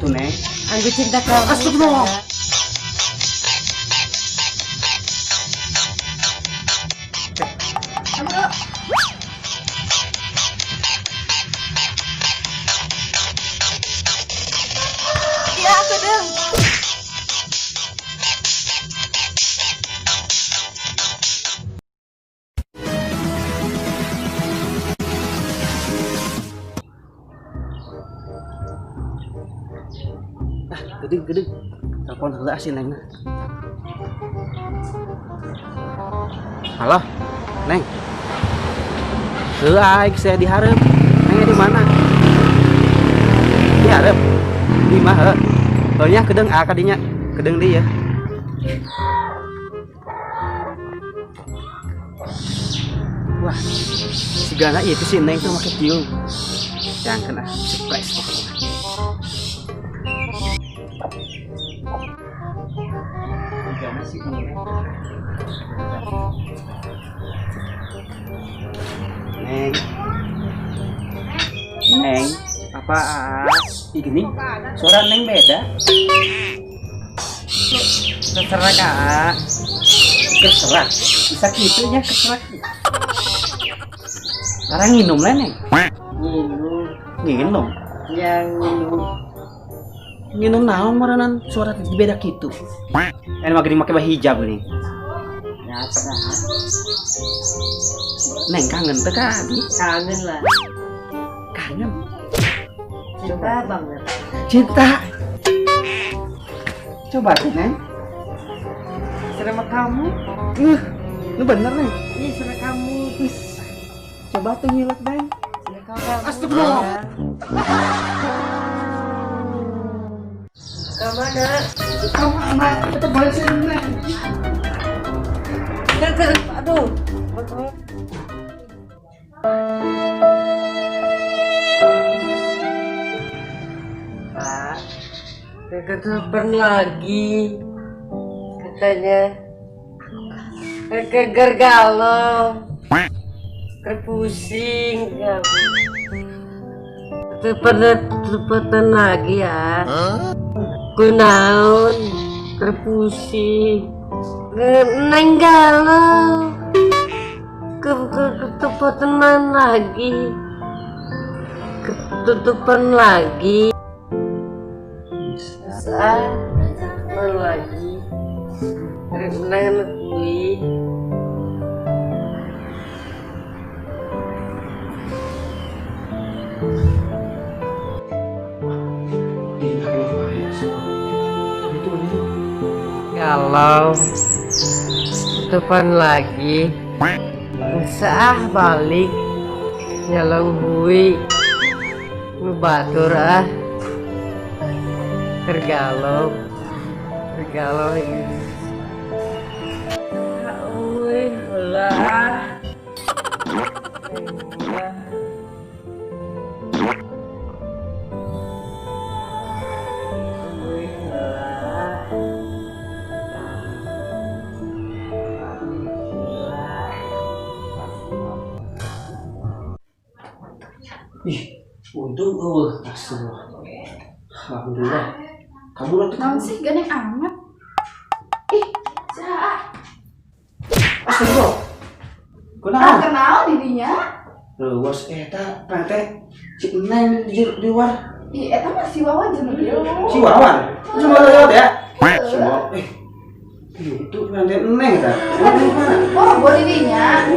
Atuh, Neng. Aku cinta kamu. Astagfirullah. Kamu. Iya, aku dong. Ah, gede gede. Telepon heula si Neng. Halo, Neng. Heula aing saya dihareup. Neng di mana? Dihareup. Di mah heuh. Heuh nya kedeung ah kadinya. Kedeung deui ya. Wah, sigana itu si Neng tuh make tiung. Yang kena surprise pokoknya. Sigana si Neng. Neng. Neng, apaan? Ih, gini, suara Neng beda. Terserah, Kak. Terserah. Bisa gitu ya, terserah. Sekarang nginum lah, Neng. Minum. Nginum. Yang minum. Nginum naon meureunnan suara beda gitu. Ini mah gini make baju hijab nih. Biasa. Neng kangen teh ka abi? Kangen lah. Kangen. Cinta banget. Cinta. Coba tuh, Neng. Sama kamu. Lu bener, Neng. Iya, sama kamu. Coba tuh ngilek, Neng. Sama kamu. Astagfirullah. Kemana? Kemana? Kita balik sini, Neng. Aduh. Pak, ketutupan lagi katanya. Keger galau, kerpusing, ketutupan lagi ya. Kunaon, kerpusing, neng galau, ketutupan lagi, ketutupan lagi. Lagi, neng kui. Kalau tutupan lagi, sah balik nyalong hui, ngebatur ah, tergalau, tergalau ini. Wih, lah. Ih, untung eueuh, astagfirullah. Alhamdulillah. Kabur atuh. Naon sih gandeng amat? Ih, saha? Astagfirullah. Kunaon? Ah, kenal didinya? Leuwas eta teh si Neng di luar. Ih, eta mah si Wawan jeung ieu. Si Wawan? Si Wawan lewat ya? Si Wawan. Itu teh Neng eta. Oh, gua didinya.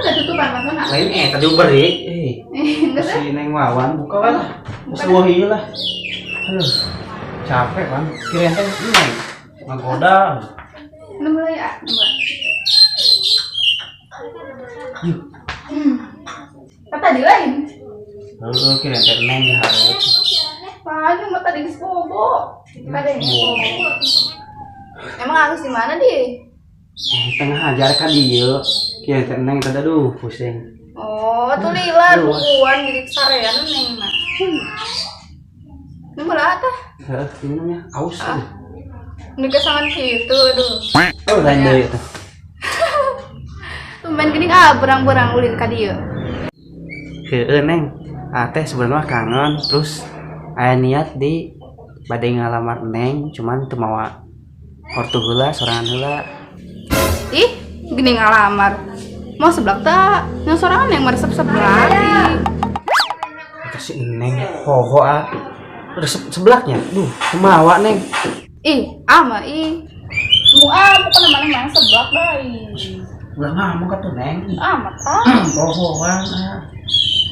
Tutupan mana? Lain tadi beri. Si Neng Wawan buka lah. Sebuah ieu lah. Aduh. Capek kan. Kirain teh Neng ngagoda. Nu mulai ya, mulai. Yuk. Kata di lain. Heeh, kirain teh Neng ya hareup. Paling mah tadi geus bobo. Tadi. Emang harus di mana di? Tengah ajar ka dieu. Kirain teh Neng tadi aduh pusing. Oh, tuh lila bukuan di sarean Neng mah. Ini mulai tah? Heeh, minumnya aus. Ini kesangan gitu, aduh. Oh, lain deui teh. Tumben geuning ah berang-berang ulin ka dieu. Heeh, Neng. Teh sebenarnya kangen terus aya niat di bade ngalamar Neng, cuman teu mawa ortu heula, sorangan heula. Ih, gini ngalamar. Mau seblak tak? Yang sorangan yang meresep seblak. Ih. Itu si Neng poho ah. Resep seblaknya. Duh, teu mawa Neng. Ih, ama ih. Mu ah, bukan namanya mang seblak dah. Ih. Ulah ngamuk atuh Neng. Ih, Amat ah. pohoan ah.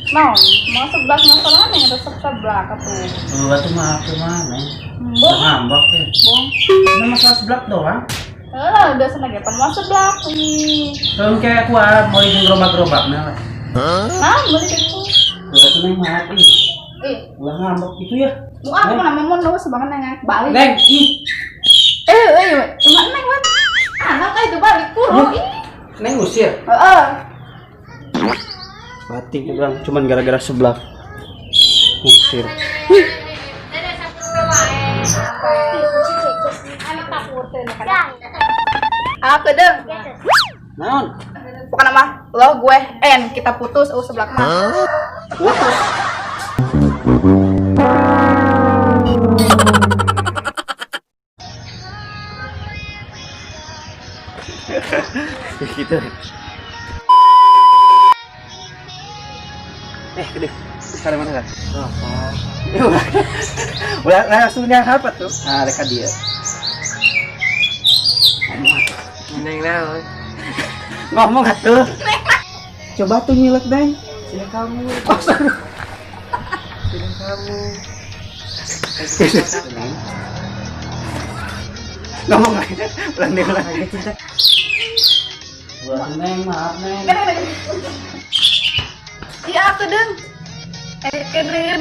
Naon, mau seblak yang sorangan yang resep seblak atuh. Tuh atuh maaf tuh mah Neng. Boh, Ulah ngambek teh. bohong. Ini masalah seblak doang. Lah, udah seneng ya, mau seblak. Ih. Kalau kayak aku ah, mau izin gerobak-gerobaknya lah. Nah, beli itu. Ulah tuh Neng maaf ih. Ih, Ulah ngambek itu ya. mu ah, bukan nama mau sebanget neng balik. Neng, ih. Cuma neng wan. Anak itu balik kuro ih. Neng usir. Heeh. Mati bilang cuman gara-gara seblak. Usir. Aku deng. Naon? Bukan nama lo gue N kita putus seblak mah. Putus. Gitu. Gede. Sekarang mana kan? Ulah langsung apa tuh? Ah, reka dia. Neng naon? Ngomong atuh. Coba tuh nyilek, Neng. Sudah kamu. Oh, sorry. Sudah kamu. Neng. Ngomong lagi. Ulang deh, ulang. Harga cinta. Ulah, Neng, maaf, Neng. Iya aku deng. Keren.